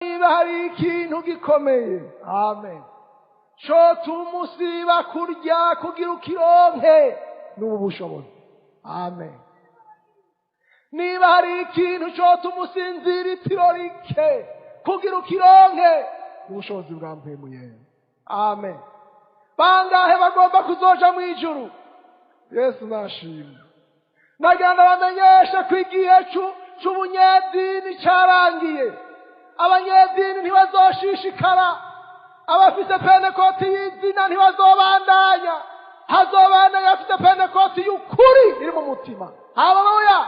Niba hari ikintu gikomeye, amen, cotuma usiba kurya kugira ukironke, n'ubu bushobozi, amen. Niba hari ikintu cotuma usinzira itiro rike kugira ukironke, ubushobozi bwa Mpwemu Yera, amen. Bangahe bagomba kuzoja mu ijuru? Yesu nashimwe. Nagira ndabamenyeshe ko igihe c'ubunyedini carangiye. Abanyedini ntibazoshishikara, abafise pentekoti y'izina ntibazobandanya, hazobandanya abafise pentekoti y'ukuri iri mu mutima. Haleluya!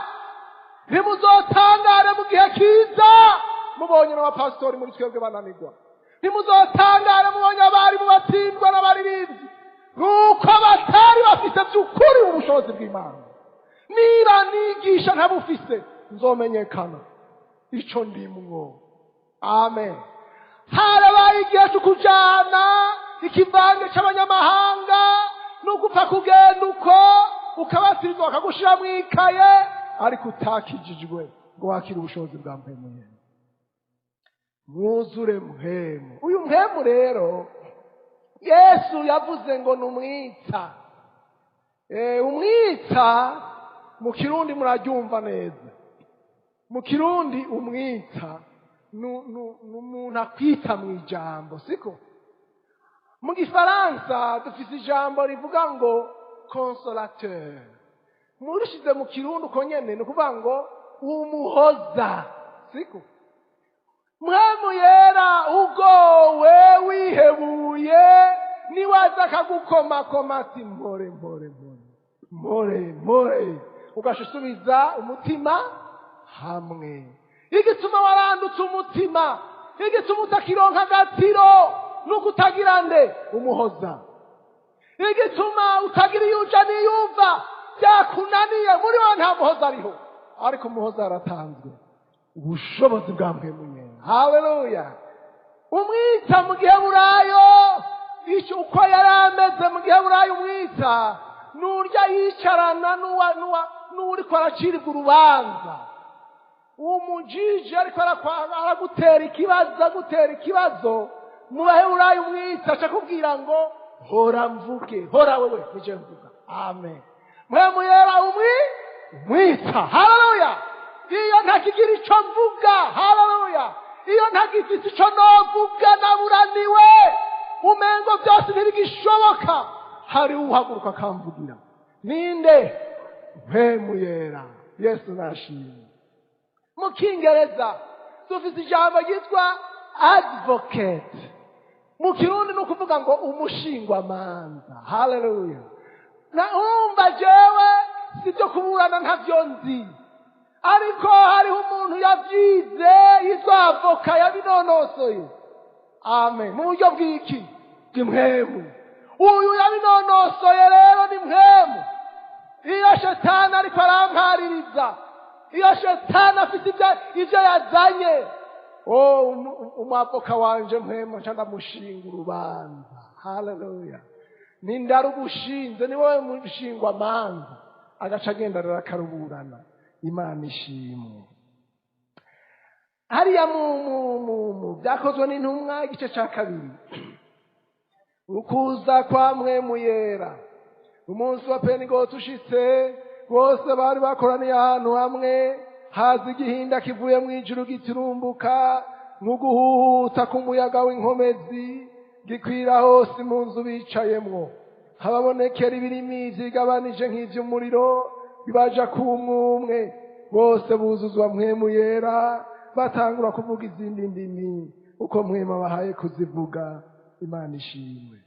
Ntimuzotangare mu gihe kiza mubonye n'abapasitori muri twebwe bananirwa. Ntimuzotangare mubonye abarimu batsindwa n'abaririmbyi, nuko batari bafise by'ukuri ubushobozi bw'Imana. Niba nigisha ntabufise, nzomenyekana ico ndimwo, amen. Harabaye igihe cyo kujana ikivange c'abanyamahanga no gupfa kugenda uko ukabatirizwa bakagushira mu ikaye, ariko utakijijwe ngo wakire ubushobozi bwa Mpwemu Yera. Mwuzure Mpwemu. Uyu Mpwemu rero Yesu yavuze ngo ni umwitsa. Umwitsa mu Kirundi muraryumva neza. Mu Kirundi umwitsa ni umuntu akwita mu ijambo, siko? Mu Gifaransa dufise ijambo rivuga ngo consolateur. Murishize mu Kirundi uko nyene, ni ukuvuga ngo umuhoza, siko? Mpwemu Yera, ugowe, wihebuye, niwaza akagukomakoma ati: "Mpore, mpore, mpore, mpore, mpore," ugasha usubiza umutima hamwe. Igituma warandutse umutima, igituma utakironka agatiro, nuko utagira nde? Umuhoza. Igituma utagira iyo uja n'iyuva, byakunaniye muri wowe, nta muhoza ariho. Ariko umuhoza yaratanzwe, ubushobozi bwa Mpwemu Yera. Haleluya! Umwitsa mu Giheburayo, icyo uko yari ameze mu Giheburayo, umwitsa nurya yicarana n'uriko aracirwa urubanza. Umujiji ariko aragutera ikibazo, agutera ikibazo, mu Baheburayo umwitsa aca akubwira ngo: "Hora mvuge, hora wewe, nije mvuga." Amen. Mpwemu Yera umwitsa. Haleluya! Iyo ntakigira ico mvuga, haleluya, iyo ntagifise ico novuga, naburaniwe, umengo byose ntibigishoboka, hari uhaguruka akamvugira. Ninde? Mpwemu Yera. Yesu nashimwe. Mu Kingereza dufise ijambo ryitwa advocate. Mu Kirundi ni ukuvuga ngo umushingwamanza. Haleluya! Na umva, jewe sibyo kuburana ntavyo nzi, ariko hariho umuntu yavyize yitwa avoka, yabinonosoye, amen. Mu buryo bw'iki? Bw'impwemu. Uyu yabinonosoye rero ni Mpwemu. Iyo shetani ariko arampaririza, iyo shetani afite ibyo yazanye, oh, umwavoka wanje Mpwemu, nca ndamushinga urubanza. Haleluya! Nindarugushinze, ni wowe mushingwamanza. Agaca agenda rero akaruburana. Imana ishimwe. Hariya mu Byakozwe n'Intumwa, igice cya 2, ukuza kwa Mpwemu Yera. Umunsi wa Pentekote ushitse, bose bari bakoraniye ahantu hamwe. Haza igihinda kivuye mu ijuru giturumbuka nk'uguhuhuta k'umuyaga w'inkomezi, gikwira hose mu nzu bicayemwo. Hababonekera ibirimi vyigabanije nk'ivy'umuriro, bibaja kumwe umwe. Bose buzuzwa Mpwemu Yera, batangura kuvuga izindi ndimi uko Mpwemu abahaye kuzivuga. Imana ishimwe.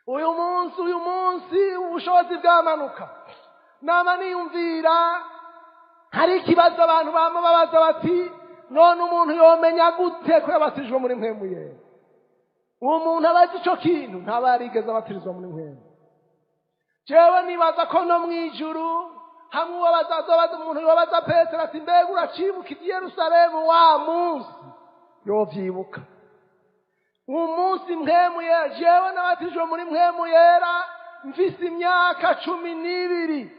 Uyu munsi ubushobozi bwamanuka. Nama niyumvira, hari ikibazo abantu bama babaza bati: "None umuntu yomenya gute ko yabatijwe muri Mpwemu Yera?" Uwo muntu abazi ico kintu ntaba yarigeze abatirizwa muri Mpwemu. Jewe nibaza ko no mw'ijuru hamwe uwo bazazobaza, umuntu yobaza Petero ati: "Mbega uracibuka i Yerusalemu wa munsi?" Yovyibuka uwo munsi Mpwemu Yera. Jewe nabatijwe muri Mpwemu Yera mfise imyaka 12.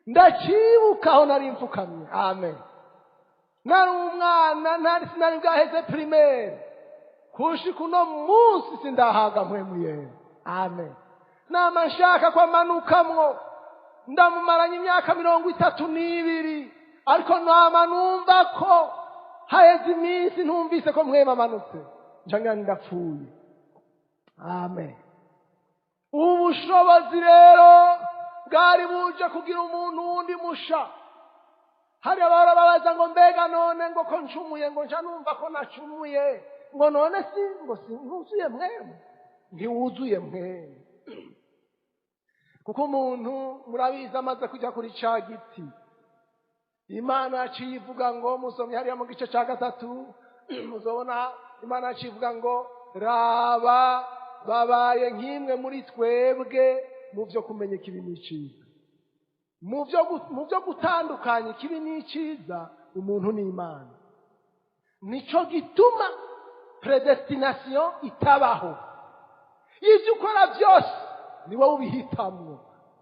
Ndacibuka aho nari mfukamye, amen. Nari umwana, ntari sinari bwaheze primaire. Kushika uno munsi sindahaga Mpwemu Yera. Amen. Nama nshaka ko amanukamwo. Ndamumaranye imyaka 32, ariko nama numva ko haheze iminsi ntumvise ko Mpwemu amanutse, nca ndapfuye. Amen. Ubushobozi rero bwari buje kugira umuntu wundi musha. Hari abahora babaza ngo: "Mbega none ngo ko ncumuye, ngo nca numva ko nacumuye, ngo none si ngo si ntuzuye Mpwemu?" Ntiwuzuye Mpwemu, kuko umuntu, murabizi, amaze kujya kuri ca giti, Imana yaciye ivuga ngo, musomye hariya mu gice cya 3, muzobona Imana yaciye ivuga ngo: "Raba, babaye nk'imwe muri twebwe mu byo kumenya ikibi n'icyiza, mu byo gutandukanya ikibi n'icyiza, umuntu n'Imana." Nico gituma prédestination itabaho. Ibyo ukora byose ni wowe ubihitamwo,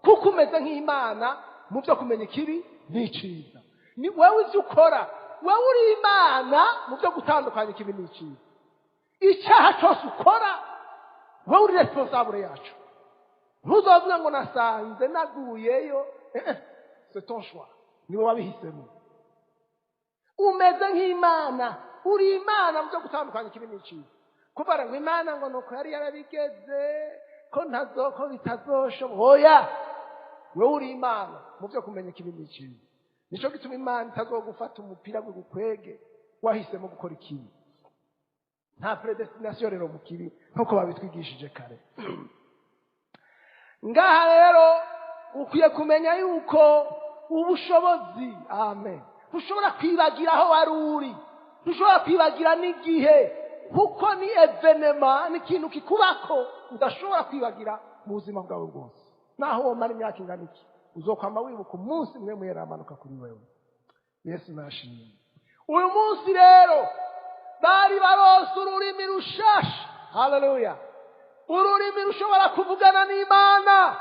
kuko umeze nk'Imana mu byo kumenya ikibi n'icyiza. Ni wowe, ibyo ukora, wowe uri Imana mu byo gutandukanya ikibi n'icyiza. Icyaha cyose ukora, wowe uri responsable yacu. Ntuzovuga ngo nasanze naguyeyo. C'est ton choix, niwe wabihisemo. Umeze nk'Imana, uri Imana mu byo gutandukanya ikibi n'icyiza. Kuvuga ngo Imana ngo nuko yari yarabigeze ko ntazo ko bitazoshoboka, oya, wowe uri Imana mu byo kumenya ikibi n'icyiza. Nicyo gituma Imana itazogufata umupira ngo igukwege wahisemo gukora ikibi. Nta prédestination rero mu kibi, nk'uko babitwigishije kare. Ngaha rero ukwiye kumenya yuko ubushobozi, amen, ntushobora kwibagira aho wari uri, ntushobora kwibagira n'igihe, kuko ni événement, ni ikintu kikubako udashobora kwibagira mu buzima bwawe bwose. Naho womara imyaka ingana iki, uzokwama wibuka umunsi umwe Mpwemu amanuka kuri wewe. Yesu nashimwe. Uyu munsi rero bari baronse ururimi rushasha. Haleluya! Ururimi rushobora kuvugana n'Imana.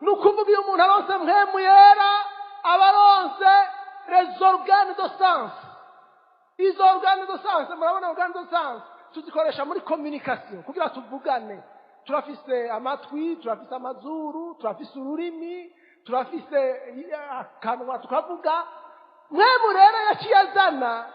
Ni ukuvuga, iyo umuntu aronse Mpwemu Yera, aba aronse les organes de sens. Izo organes de sens, murabona, organes de sens tuzikoresha muri communication kugira tuvugane. Turafise amatwi, turafise amazuru, turafise ururimi, turafise akanwa tukavuga. Mpwemu rero yaciye azana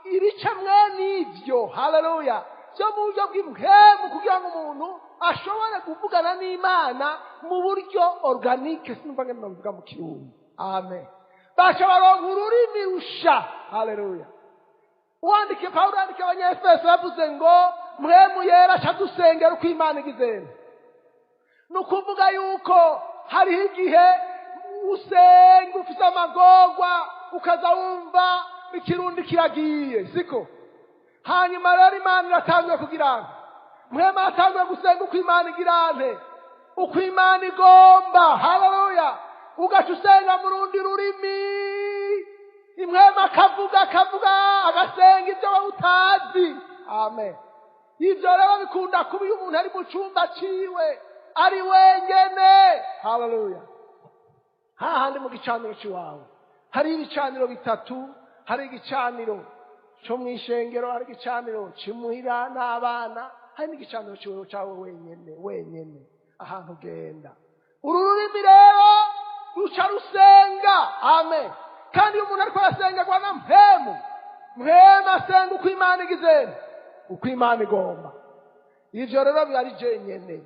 ibice mwene ivyo, haleluya, byo mu buryo bw'impwemu, kugira ngo umuntu ashobore kuvugana n'Imana mu buryo organique. Sinumva ngene babivuga mu Kirundi. Amen. Baca baronka ururimi rusha. Haleluya! Uwandike Pawulo yandike Abanyefeso yavuze ngo Mpwemu Yera aca dusengera uko Imana igizene. Ni ukuvuga yuko hariho igihe usenga ufise amagorwa, ukaza wumva Ikirundi kiragiye, siko? Hanyuma rero Imana iratanguye kugira ngo Mpwemu aratanguye gusenga uko Imana igirante, uko Imana igomba. Haleluya! Ugaca usenga mu rundi rurimi, impwemu akavuga, akavuga, agasenga ibyo wowe utazi. Amen. Ibyo rero bikunda kuba iyo umuntu ari mu cyumba ciwe ari wenyene. Haleluya! Hahandi mu gicaniro c'iwawe, hari ibicaniro bitatu: hari igicaniro cyo mu ishengero, hari igicaniro cimuhira n'abana, hari n'igicaniro ciwe cawe wenyene wenyene, ahantu ugenda. Uru rurimi rero ruca rusenga. Amen. Kandi iyo umuntu ariko arasengerwa na Mpwemu, Mpwemu asenga uko Imana igizene, uko Imana igomba. Ivyo rero biba ari jenyene.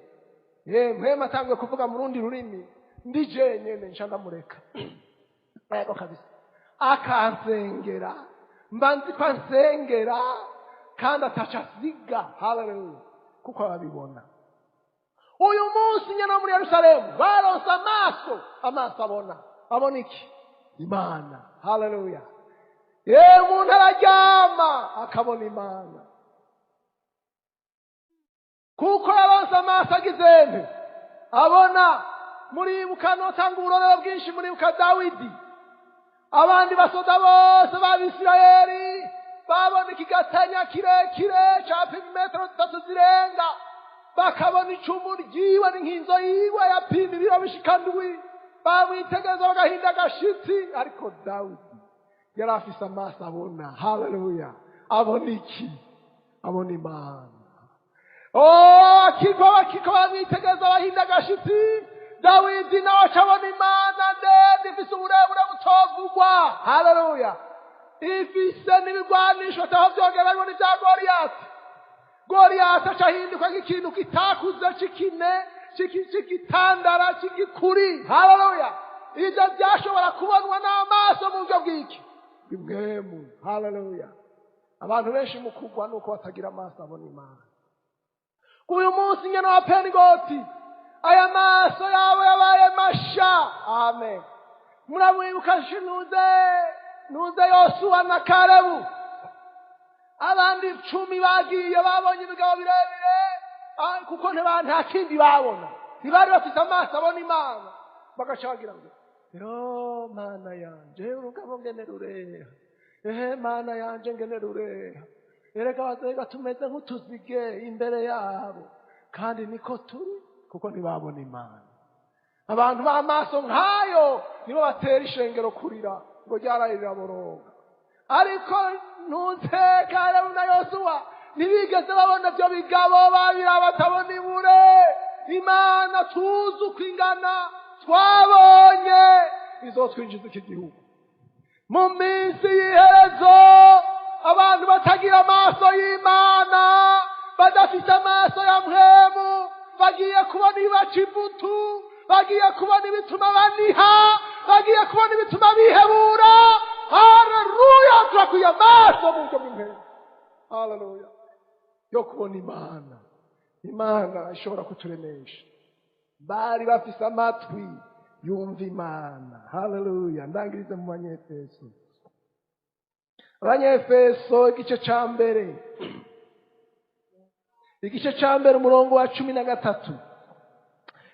Ye Mpwemu atanguye kuvuga mu rundi rurimi ndi jenyene, nca ndamureka. Yego kabisa, akansengera, mba nzi ko ansengera kandi ataca asiga. Haleluya! Kuko ababibona. Uyu munsi nyine wo muri Yerusalemu baronse amaso, amaso abona. Abona iki? Imana. Haleluya! Ye umuntu araryama akabona Imana, kuko yaronse amaso agizente abona. Muribuka, notanga uburorero bwinshi, muribuka Dawidi. Abandi basoda bose b'Abisirayeli babona ikigatanya kirekire capima imetero 3 zirenga, bakabona icumu ryiwe n'inkinzo yiwe yapima ibiro bishika 7, bamwitegereza bagahinda agashitsi. Ariko Dawidi Yari afise amaso abona. Haleluya! Abona iki? Abona Imana. Oh, akiko bakiko bamwitegereza bahinda agashitsi. Dawidi nawe aca abona Imana ndende, ifise uburebure butovugwa. Haleluya! Ifise n'ibigwanisho ataho vyogeranywa n'ivya Goliyati. Goliyati aca ahinduka nk'ikintu kitakuze, c'ikine, c'igitandara, c'igikuri. Haleluya! Ivyo vyashobora kubonwa n'amaso mu buryo bw'iki bw'impwemu. Haleluya! Abantu benshi mu kugwa nuko batagira amaso abona Imana. Uyu munsi nyene wa Pentegoti, aya maso yabo yabaye masha. Amen. Muramwibuka nuze Yosuwa na Kalebu, abandi 10 bagiye babonye ibigabo birebire, kuko nta kindi babona, ntibari bafise amaso abona Imana. Bagaca bagira ngo: "Yo Mana yanje, urugabo ngene rureha! Ehe Mana yanje, ngene rureha! Erega bazega tumeze nk'utuzige imbere yabo." Kandi niko turi, kuko ntibabona Imana. Abantu b'amaso nk'ayo nibo batera ishengero kurira ngo ryaraye riraboroga. Ariko ntuze Kalebu na Yosuwa ntibigeze babona ibyo bigabo, babira batabona ibure. Imana tuzi uko ingana, twabonye izotwinjiza iki gihugu. Mu minsi y'iherezo, abantu batagira amaso y'Imana, badafite amaso ya mpwemu, bagiye kubona ibibaca ivutu, bagiye kubona ibituma baniha, bagiye kubona ibituma bihebura. Haleluya! Turakwiye amaso mu buryo bw'impwemu, haleluya, yo kubona Imana. Imana ishobora kuturemesha. Bari bafise amatwi yumva Imana. Haleluya! Ndangirize mu Banyefeso. Abanyefeso igice ca mbere, igice ca mbere, umurongo wa 13: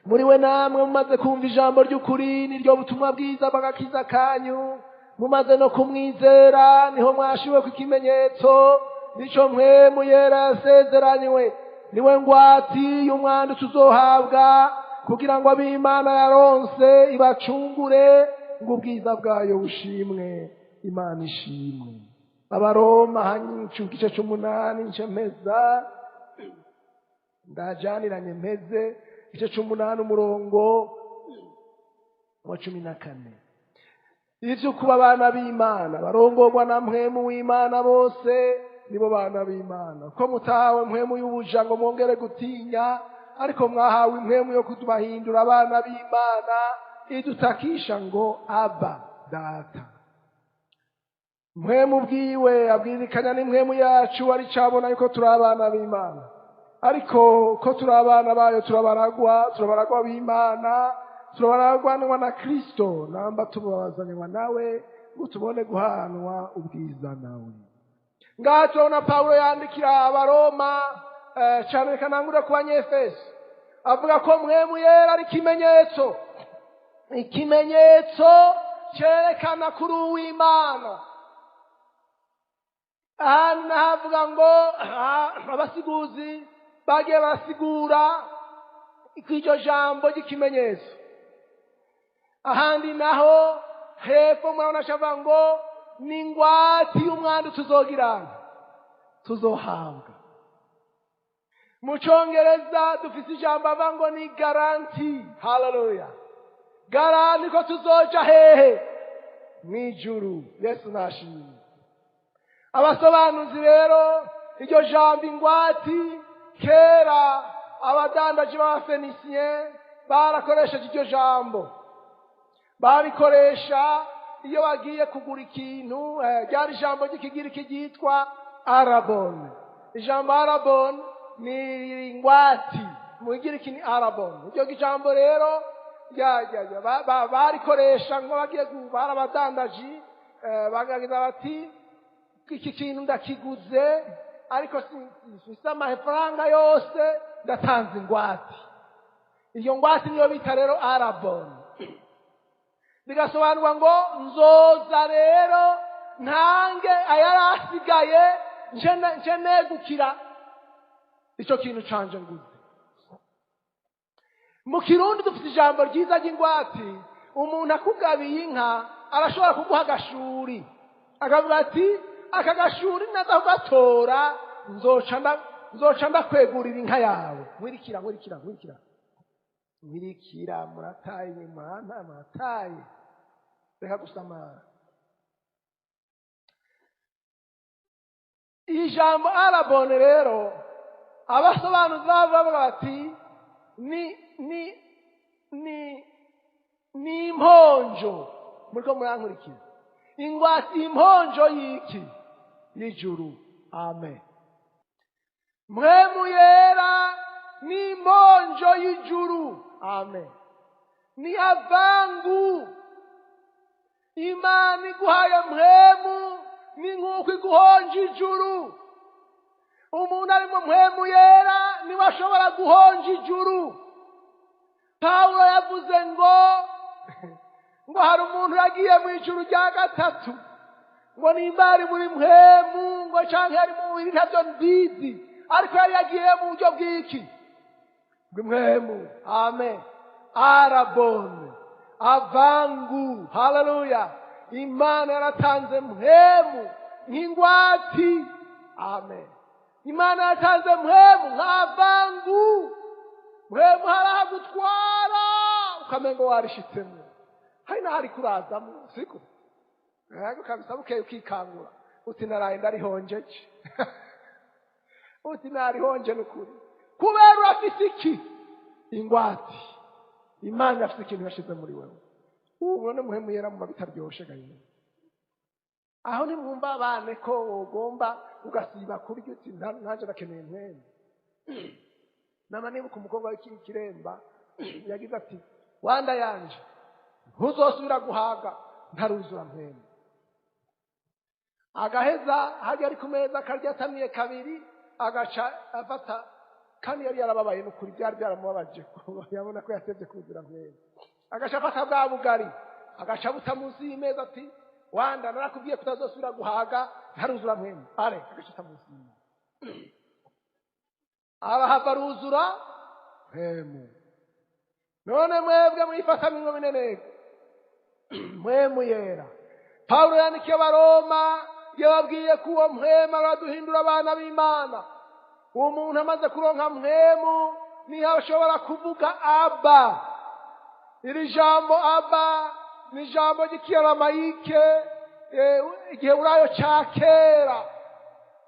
"Muri we namwe mumaze kumva ijambo ry'ukuri, niryo butumwa bwiza bw'agakiza kanyu, mumaze no kumwizera, niho mwashiwe ku ikimenyetso, nico Mpwemu Yera yasezeranywe. Niwe ngwati y'umwandu tuzohabwa, kugira ngo ab'Imana yaronse ibacungure, ngo ubwiza bwayo bushimwe." Imana ishimwe. Abaroma hanyuma igice c'umunani, nce mpeza, ndajaniranye mpeze. Igice c'umunani, umurongo wa 14: "Ivyo kuba abana b'Imana, barongorwa na Mpwemu w'Imana bose nibo bana b'Imana. Ko mutahawe mpwemu y'ubuja ngo mwongere gutinya, ariko mwahawe impwemu yo kutubahindura abana b'Imana, idutakisha ngo: Aba, Data. Mpwemu bwiwe abwirikanya n'impwemu yacu, ari cabona yuko turi abana b'Imana. Ariko ko turi abana bayo, turabaragwa, turabaragwa b'Imana, turabaragwanwa na Kristo, namba tubabazanywa nawe, ngo tubone guhanwa ubwiza nawe." Ngaha turabona Pawulo yandikira Abaroma, cyane reka nangure ku Banyefeso, avuga ko Mpwemu Yera ari ikimenyetso, ikimenyetso cyerekana kuri uw'Imana. Ahandi nahavuga ngo abasiguzi bagiye barasigura kw'iryo jambo ry'ikimenyetso. Ahandi naho hepfo murabona acavuga ngo ni ingwati y'umwandu tuzogirana, tuzohabwa. Mu Cyongereza dufise ijambo avuga ngo ni guarantee. Haleluya! Guarantee ko tuzoja hehe? Mw'ijuru. Yesu nashimye. Abasobanuzi rero, iryo jambo ingwati, kera abadandaji b'Abafenisiye barakoresheje iryo jambo, babikoresha iyo bagiye kugura ikintu. Ryari ijambo ry'Ikigiriki ryitwa arabon. Ijambo arabon ni ingwati, mu Kigiriki ni arabon. Iryo jambo rero barikoresha ngo bagiye, bari abadandaji, bakagira bati: "Iki kintu ndakiguze, ariko simfise amafaranga yose, ndatanze ingwate." Iyo ngwate niyo bita rero arabon. Bigasobanurwa ngo nzoza rero ntange ayari asigaye, nje negukira icyo kintu canje nguze. Mu Kirundi dufite ijambo ryiza ry'ingwati. Umuntu akugabiye inka arashobora kuguha agashuri. Akavuga ati aka gashuri naza kugatora nzoca ndakwegurira inka yawe. Nkwirikira, nkwirikira, nkwirikira, nkwirikira. Murataye mwana, murataye, reka gusamara. Ijambo arabone rero abasobanuzi bavuga bati ni ni ni ni imponjo. Muriko murankurikira? Ingwate, imponjo y'iki? Y'ijuru. Amen. Mpwemu Yera ni imponjo y'ijuru. Amen. Ni avangu. Imana iguhaye mpwemu ni nk'uko iguhonja ijuru. Umuntu ari mu Mpwemu Yera niwe ashobora guhonja ijuru. Pawulo yavuze ngo hari umuntu yagiye mu ijuru rya gatatu, ngo nimba ari muri mpwemu ngo canke yari mu mubiri ntabyo mbizi, ariko yari yagiye mu buryo bw'iki? Bw'impwemu. Amen. Arabone, avangu. Haleluya. Imana yaratanze mpwemu nk'ingwati. Amen. Imana yaratanze mpwemu nk'avangu. Mpwemu harahagutwara ukamengo warishitsemo, hari n'ahari kurazamo siko? Yego kabisa. Bukeye ukikangura uti naraye ndarihonjeje, uti narihonje n'ukuri, kubera urafise iki? Ingwati. Imana irafise ikintu yashize muri wewe. Ubu none Muhemu Yera muba bitaryoshe gahini aho ntimwumva abane ko ugomba ugasiba kurya uti nanjye ndakeneye mpwemu. Nama nibuka umukobwa w'ikiremba yagize ati wanda yanje ntuzosubira guhaga ntaruzura mpwemu. Agaheza hajya ari ku meza akarya atamiye kabiri, agaca afata, kandi yari yarababaye n'ukuri, byari byaramubabaje, yabona ko yatevye kuzura mpwemu. Agaca afata bwa bugari agaca buta munsi y'imeza ati wanda narakubwiye kutazosubira guhaga ntaruzura mpwemu. Are agaca ata munsi y'imeza, arahava aruzura mpwemu. None mwebwe mwifata minwe minenega Mpwemu Yera. Pawulo yandikiye Abaroma, yababwiye ko uwo mpwemu araduhindura abana b'Imana. Uwo muntu amaze kuronka mpwemu niho ashobora kuvuga aba. Iri jambo aba ni ijambo ry'ikiyaramayike, igihe urayo ca kera.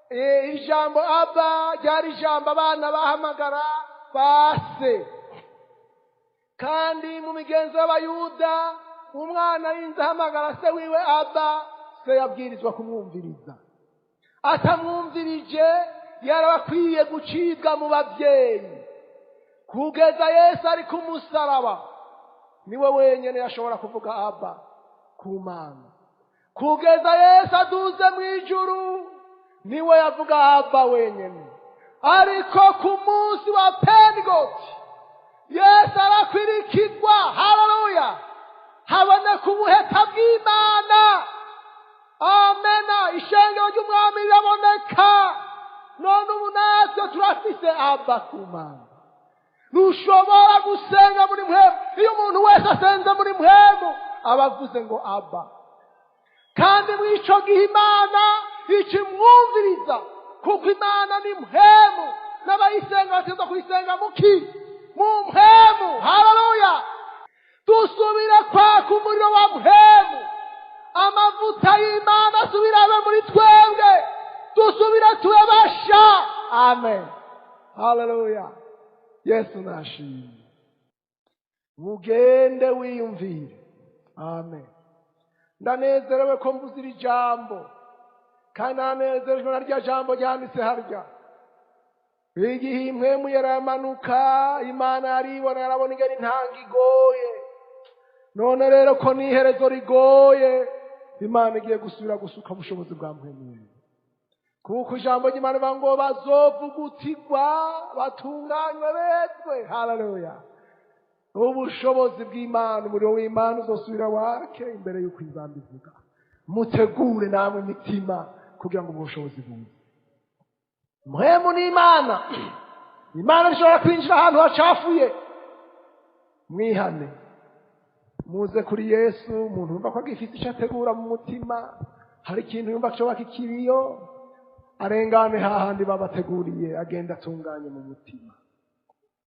Iri jambo aba ryari ijambo abana bahamagara base, kandi mu migenzo y'Abayuda umwana yinze ahamagara se wiwe aba, se yabwirizwa kumwumviriza. Atamwumvirije yarabakwiye gucibwa mu babyeyi. Kugeza Yesu ari ku musaraba niwe wenyine yashobora kuvuga aba ku Mana. Kugeza Yesu aduze mu ijuru niwe yavuga aba wenyine. Ariko ku munsi wa Pentekote Yesu arakwirikirwa. Haleluya. Haboneka ubuheta bw'Imana. Amena. Ishengero ry'Umwami riraboneka. None ubu natwe turafise aba ku Mana. Ntushobora gusenga muri mpwemu. Iyo umuntu wese asenze muri mpwemu aba avuze ngo aba, kandi muri ico gihe Imana ikimwumviriza, kuko Imana ni mpwemu, n'abayisenga bategerezwa kuyisenga muki? Mu mpwemu. Haleluya. Dusubire kwaka umuriro wa mpwemu, amavuta y'Imana asubire abe muri twebwe, dusubire tube basha. Amen. Haleluya. Yesu nashimye. Mugende wiyumvire. Amen. Ndanezerewe ko mvuze iri jambo, kandi nanezerejwe na rya jambo ryanditse harya. Igihe impwemu yaramanuka, Imana yaribona, yarabona ingene intanga igoye. None rero ko n'iherezo rigoye, Imana igiye gusubira gusuka ubushobozi bwa mpwemu, kuko ijambo ry'Imana rivuga ngo bazovugutirwa batunganywe bezwe. Haleluya. Ubushobozi bw'Imana, umuriro w'Imana uzosubira wake imbere y'uko inzamba ivuga. Mutegure namwe imitima kugira ngo ubwo bushobozi buze. Mpwemu n'Imana, Imana ishobora kwinjira ahantu hacafuye. Mwihane muze kuri Yesu. Umuntu wumva ko agifite icyo ategura mu mutima, Hari ikintu yumva cyoba kikiriyo, arengane hahandi babateguriye, agenda atunganye mu mutima.